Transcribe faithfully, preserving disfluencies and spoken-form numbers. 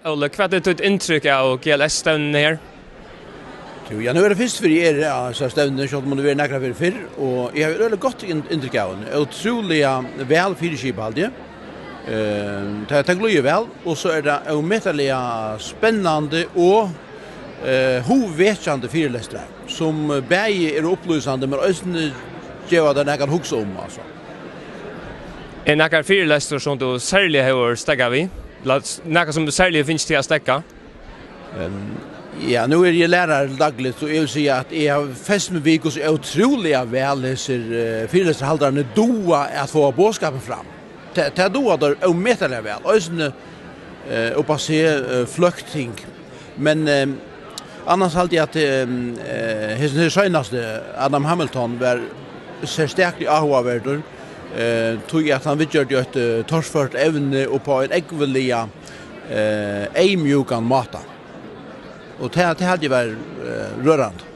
Óli, hvat er títt inntrykk av G L S-stevnuni her? Jú, ja, nú er tað fyrst fyri eg eri á hesi stevnuni, sjálvt um tað hevur verið nakrar ferðir fyrr, og eg havi eitt øgiliga gott inn-, inntrykk av henni. Ótrúliga væl fyriskipað, haldi eg. Eh, tað, tað glíðir væl, og so er tað ómetaliga spennandi og, eh, hugvekjandi fyrilestrar, sum bæði eru upplýsandi, men eisini geva tær nakað at hugsa um, altso. Er nakar fyrilestur, sum tú serliga hevur steðgað við? Ella s-, nakað, sum tú serliga fingst til at steðga? Ehm, ja, nú eri eg lærari til dagligt, og eg vil siga, at eg havi fest meg við, hvussu ótrúliga væl hesir, eh, fyrilestrarhaldararnir duga at fáa boðskapin fram. Tað, tað duga teir ómetaliga væl. Eisini, eh, upp á seg, eh, fløkt ting. Men, eh, annars haldi eg, at, eh, eh, hesin her seinasti, Adam Hamilton, var serstakliga áhugaverdur, eh, tí at hann viðgjørdi eitt, eh, torført evni upp á ein ógvuliga, eh, eyðmjúkan máta. Og tað, tað haldi eg var, eh, rørandi.